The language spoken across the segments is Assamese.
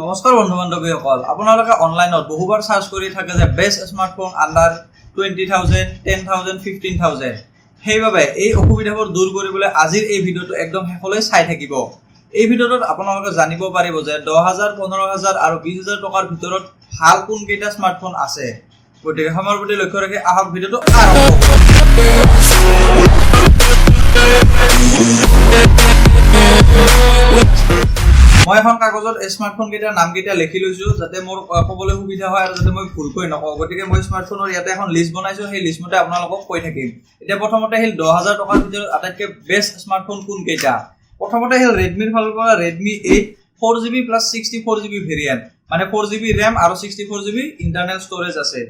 নমস্কাৰ বন্ধু বান্ধৱীসকল, আপোনালোকে অনলাইনত বহুবাৰ চাৰ্চ কৰি থাকে যে best smartphone under 20,000, 10,000, 15,000। সেইবাবে এই অসুবিধাবোৰ দূৰ কৰিবলৈ আজিৰ এই ভিডিঅ'টো একদম শেষলৈ চাই থাকিব। এই ভিডিঅ'টোত আপোনালোকে জানিব পাৰিব যে 10,000, 15,000 আৰু 20,000 টকাৰ ভিতৰত ভাল কোনকেইটা স্মাৰ্টফোন আছে। গতিকে সময়ৰ প্ৰতি লক্ষ্য ৰাখি আহক, ভিডিঅ'টো আৰম্ভ কৰোঁ। মই এখন কাগজত স্মাৰ্টফোন কেইটাৰ নামকেইটা লিখি লৈছো, যাতে মোৰ ক'বলৈ সুবিধা হয় আৰু যাতে মই ভুলকৈ নকওঁ। গতিকে মই স্মাৰ্টফোনৰ ইয়াতে এখন লিষ্ট বনাইছো, সেই লিষ্ট মতে আপোনালোকক কৈ থাকিম। এতিয়া প্ৰথমতে আহিল 10,000 টকাৰ ভিতৰত আটাইতকৈ বেষ্ট স্মাৰ্টফোন কোনকেইটা। প্ৰথমতে আহিল ৰেডমিৰ ফালৰ পৰা Redmi 8, 4 GB plus 64 GB variant, মানে 4 জিবি ৰেম আৰু 64 GB internal storage আছে।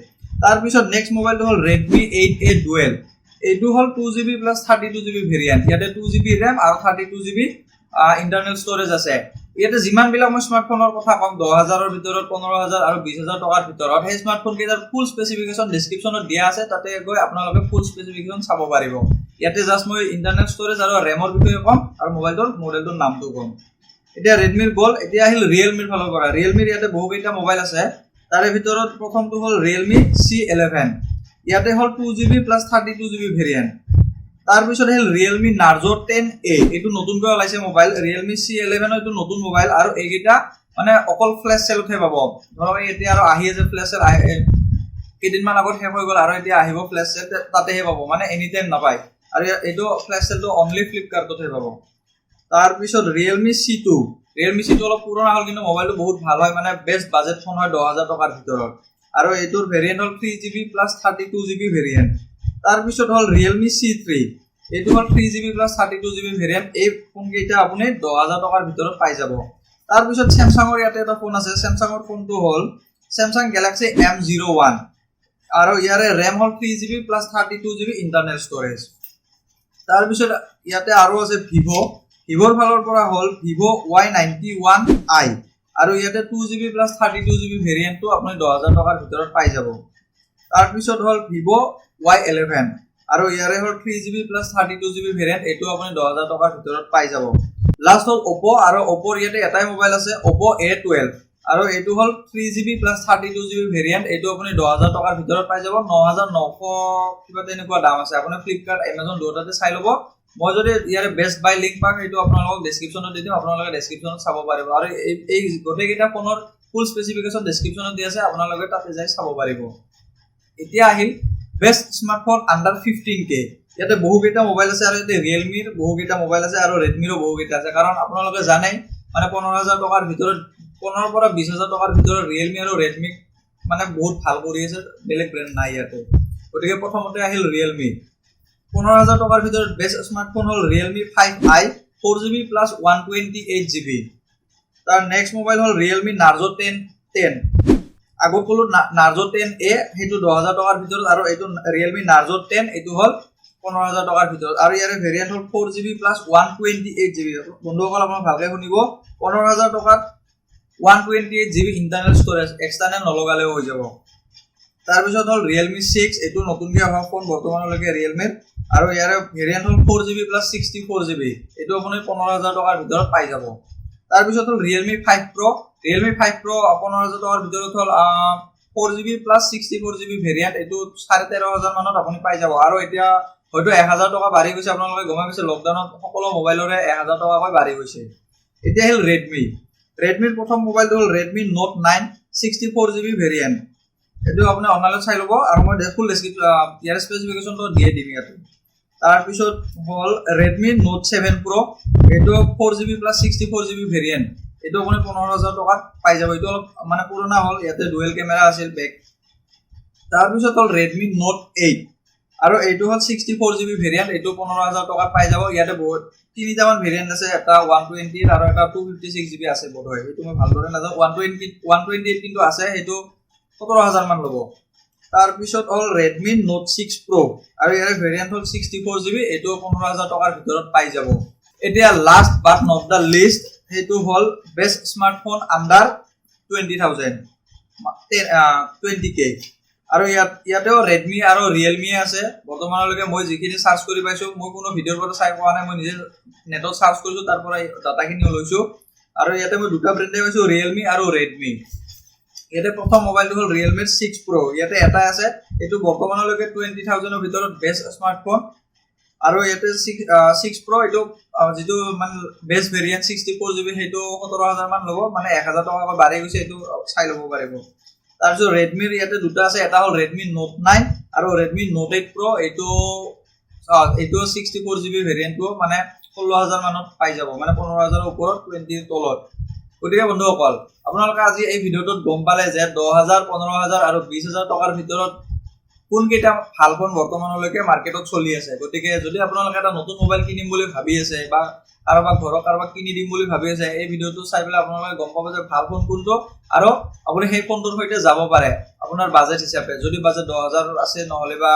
তাৰপিছত নেক্সট মোবাইলটো হ'ল ৰেডমি 8 এ ডুৱেল। এইটো হ'ল 2 GB plus 32 GB variant। ইয়াতে 2 জিবি ৰেম আৰু 32 GB internal storage আছে। ইয়াতে যিমানবিলাক মই স্মাৰ্টফোনৰ কথা ক'ম 10,000ৰ ভিতৰত, 15,000 আৰু 20,000 টকাৰ ভিতৰত, সেই স্মাৰ্টফোন কেইটাৰ ফুল স্পেচিফিকেশ্যন ডিছক্ৰিপশ্যনত দিয়া আছে। তাতে গৈ আপোনালোকে ফুল স্পেচিফিকেশ্যন চাব পাৰিব। ইয়াতে জাষ্ট মই ইণ্টাৰনেল ষ্ট'ৰেজ আৰু ৰেমৰ বিষয়ে ক'ম আৰু মোবাইলটোৰ মডেলটোৰ নামটো ক'ম। এতিয়া ৰেডমিৰ গ'ল, এতিয়া আহিল ৰিয়েলমিৰ ফালৰ পৰা। ৰিয়েলমিৰ ইয়াতে বহুকেইটা মোবাইল আছে। তাৰে ভিতৰত প্ৰথমটো হ'ল ৰিয়েলমি চি 11। ইয়াতে হ'ল 2 GB plus 32 GB variant। তাৰপিছত আহিল ৰিয়েলমি নাৰ্জো 10 এ। এইটো নতুনকৈ ওলাইছে মোবাইল। ৰিয়েলমি চি 11ৰ এইটো নতুন মোবাইল আৰু এইকেইটা মানে অকল ফ্লেছ চেলতহে পাব। ধৰক এই এতিয়া আৰু আহি আছে ফ্লেছ চেল, কেইদিনমান আগত শেষ হৈ গ'ল আৰু এতিয়া আহিব ফ্লেছ চেল, তাতেহে পাব, মানে এনি টাইম নাপায়। আৰু এইটো ফ্লেছ চেলটো অনলি ফ্লিপকাৰ্টতহে পাব। তাৰপিছত ৰিয়েলমি চি 2। ৰিয়েলমি চি 2 অলপ পুৰণা হ'ল, কিন্তু মোবাইলটো বহুত ভাল হয়, মানে বেষ্ট বাজেট ফোন হয় 10,000 টকাৰ ভিতৰত। আৰু এইটোৰ ভেৰিয়েণ্ট হ'ল 3 GB plus 32 GB variant। তাৰপিছত হ'ল ৰিয়েলমি চি 3। এইটো হ'ল 3 GB plus 32 GB variant। এই ফোনকেইটা আপুনি 10,000 টকাৰ ভিতৰত পাই যাব। তাৰপিছত চেমচাঙৰ ইয়াতে এটা ফোন আছে। চেমচাঙৰ ফোনটো হ'ল চেমচাং গেলেক্সি এম 01 আৰু ইয়াৰে ৰেম হ'ল 3 GB plus 32 GB internal storage। তাৰপিছত ইয়াতে আৰু আছে ভিভ'। ভিভ'ৰ ফালৰ পৰা হ'ল ভিভ' ৱাই 91 আই আৰু ইয়াতে 2 GB plus 32 GB ভেৰিয়েণ্টটো আপুনি 10,000 টকাৰ ভিতৰত পাই যাব। তাৰপিছত হ'ল ভিভ' ৱাই 11 আৰু ইয়াৰে হ'ল 3 GB plus 32 GB variant। এইটো আপুনি 10,000 টকাৰ ভিতৰত পাই যাব। লাষ্ট হ'ল অ'প' আৰু অ'প'ৰ ইয়াতে এটাই মোবাইল আছে, অ'প' এ 12 আৰু এইটো হ'ল 3 GB plus 32 GB variant। এইটো আপুনি 10,000 টকাৰ ভিতৰত পাই যাব। 9900 কিবা তেনেকুৱা দাম আছে। আপুনি ফ্লিপকাৰ্ট, এমাজন দুয়োটাতে চাই ল'ব। মই যদি ইয়াৰে বেষ্ট বাই লিংক পাম, সেইটো আপোনালোকক ডেছক্ৰিপশ্যনত দি দিম, আপোনালোকে ডেছক্ৰিপশ্যনত চাব পাৰিব। আৰু এই গোটেইকেইটা ফোনৰ ফুল স্পেচিফিকেশ্যন ডেছক্ৰিপশ্যনত দি আছে, আপোনালোকে তাতে যাই চাব পাৰিব। এতিয়া আহিল বেষ্ট স্মাৰ্টফোন আণ্ডাৰ 15 কে। ইয়াতে বহুকেইটা মোবাইল আছে আৰু ইয়াতে ৰিয়েলমিৰ বহুকেইটা মোবাইল আছে আৰু ৰেডমিৰো বহুকেইটা আছে। কাৰণ আপোনালোকে জানে, মানে 15,000 টকাৰ ভিতৰত, 15ৰ পৰা 20,000 টকাৰ ভিতৰত ৰিয়েলমি আৰু ৰেডমি মানে বহুত ভাল কৰি আছে, বেলেগ ব্ৰেণ্ড নাই ইয়াতে। গতিকে প্ৰথমতে আহিল ৰিয়েলমি। 15,000 টকাৰ ভিতৰত বেষ্ট স্মাৰ্টফোন হ'ল Realme 5 আই, 4 GB plus 128 GB। তাৰ নেক্সট মোবাইল হ'ল ৰিয়েলমি নাৰ্জো 10 10। আগত ক'লো নাৰ্জো 10 এ, সেইটো 10,000 টকাৰ ভিতৰত আৰু এইটো ৰিয়েলমি নাৰ্জো 10, এইটো হ'ল 15,000 টকাৰ ভিতৰত আৰু ইয়াৰে ভেৰিয়েণ্ট হ'ল 4 GB plus 128 GB। বন্ধুসকল, আপোনাক ভালকৈ শুনিব, 15,000 টকাত 128 GB internal storage, external নলগালেও হৈ যাব। তাৰপিছত হ'ল ৰিয়েলমি 6। এইটো নতুনকৈ অহা ফোন বৰ্তমানলৈকে ৰিয়েলমিৰ আৰু ইয়াৰে ভেৰিয়েণ্ট হ'ল 4 GB plus 64 GB। এইটো আপুনি 15,000 টকাৰ ভিতৰত পাই যাব। তাৰপিছত হ'ল ৰিয়েলমি 5 প্ৰ'। ৰিয়েলমি 5 প্ৰ' 15,000 টকাৰ ভিতৰত হ'ল 4 GB plus 64 GB variant। এইটো 13,500 মানত আপুনি পাই যাব। আৰু এতিয়া হয়তো 1000 টকা বাঢ়ি গৈছে। আপোনালোকে গমেই পাইছে, লকডাউনত সকলো মোবাইলৰে 1000 টকাকৈ বাঢ়ি গৈছে। এতিয়া আহিল ৰেডমি। ৰেডমিৰ প্ৰথম মোবাইলটো হ'ল Redmi note 9, 64 GB variant. এইটো আপুনি অনলাইনত চাই ল'ব আৰু মই ফুল ডেছক্ৰিপশ্যন, ইয়াৰ স্পেচিফিকেশ্যনটো দিয়ে দিম ইয়াতে। তাৰপিছত হ'ল ৰেডমি নোট 7 প্ৰ'। এইটো 4 GB plus 64 GB variant। এইটো আপুনি 15,000 টকাত পাই যাব। এইটো অলপ মানে পুৰণা হ'ল, ইয়াতে ডুৱেল কেমেৰা আছিল বেক। তাৰপিছত হ'ল ৰেডমি নোট 8 আৰু এইটো হ'ল 64 জিবি ভেৰিয়েণ্ট। এইটো 15,000 টকাত পাই যাব। ইয়াতে বহুত তিনিটামান ভেৰিয়েণ্ট আছে, এটা 128 আৰু এটা 256 জিবি আছে বোধহয়, সেইটো মই ভালদৰে নাজানো। 128 কিন্তু আছে, সেইটো 17,000 মান ল'ব। তাৰপিছত হ'ল ৰেডমি নোট 6 প্ৰ' আৰু ইয়াৰে ভেৰিয়েণ্ট হ'ল 64 জিবি। এইটো 15,000 টকাৰ ভিতৰত পাই যাব। এতিয়া last but not the least, সেইটো হ'ল best smartphone under 20,000, 20K। আৰু ইয়াতেও ৰেডমি আৰু ৰিয়েলমি আছে। বৰ্তমানলৈকে মই যিখিনি চাৰ্চ কৰি পাইছোঁ, মই কোনো ভিডিঅ'ৰ পৰা চাই পোৱা নাই, মই নিজে নেটত চাৰ্চ কৰিছোঁ, তাৰ পৰা ডাটাখিনি লৈছোঁ। আৰু ইয়াতে মই দুটা ব্ৰেণ্ডে কৈছোঁ, ৰিয়েলমি আৰু ৰেডমি। ইয়াতে প্ৰথম মোবাইলটো হ'ল ৰিয়েলমিৰ 6 প্ৰ'। ইয়াতে এটা আছে, এইটো বৰ্তমানলৈকে 20,000ৰ ভিতৰত বেষ্ট স্মাৰ্টফোন। আৰু ইয়াতে 6 প্ৰ' এইটো যিটো মানে বেষ্ট ভেৰিয়েণ্ট 64 জিবি, সেইটো 17,000 মান ল'ব, মানে 1000 টকাকৈ বাঢ়ি গৈছে। এইটো চাই ল'ব পাৰিব। তাৰপিছত ৰেডমিৰ ইয়াতে দুটা আছে। এটা হ'ল ৰেডমি নোট 9 আৰু ৰেডমি নোট 8 প্ৰ'। এইটো 64 জিবি ভেৰিয়েণ্টটো মানে 16,000 মানত পাই যাব, মানে 15,000ৰ ওপৰত, 20ৰ তলত। গতিকে বন্ধুসকল, আপোনালোকে আজি এই ভিডিঅ'টোত গম পালে যে 10,000, 15,000 আৰু 20,000 টকাৰ ভিতৰত কোনকেইটা ভাল ফোন বৰ্তমানলৈকে মাৰ্কেটত চলি আছে। গতিকে যদি আপোনালোকে এটা নতুন মোবাইল কিনিম বুলি ভাবি আছে বা কাৰোবাক ঘৰৰ কাৰোবাক কিনি দিম বুলি ভাবি আছে, এই ভিডিঅ'টো চাই পেলাই আপোনালোকে গম পাব যে ভাল ফোন কোনটো আৰু আপুনি সেই ফোনটোৰ সৈতে যাব পাৰে আপোনাৰ বাজেট হিচাপে। যদি বাজেট 10,000 আছে, নহ'লে বা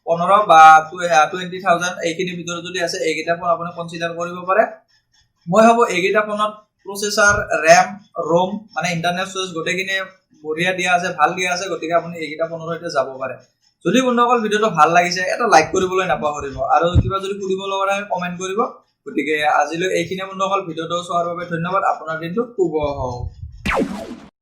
15 বা 20,000, এইখিনিৰ ভিতৰত যদি আছে, এইকেইটা ফোন আপুনি কনচিডাৰ কৰিব পাৰে। মই ভাবো এইকেইটা ফোনত প্ৰচেছাৰ, ৰেম, ৰোম, মানে ইণ্টাৰনেল ষ্ট'ৰেজ গোটেইখিনি বঢ়িয়া দিয়া আছে, ভাল দিয়া আছে। গতিকে আপুনি এইকেইটা ফোনৰ সৈতে যাব পাৰে। যদি বন্ধুসকল ভিডিঅ'টো ভাল লাগিছে, এটা লাইক কৰিবলৈ নাপাহৰিব আৰু কিবা যদি সুধিব লগা থাকে, কমেণ্ট কৰিব। গতিকে আজিলৈ এইখিনিয়ে বন্ধুসকল। ভিডিঅ'টো চোৱাৰ বাবে ধন্যবাদ। আপোনাৰ দিনটো শুভ হওক।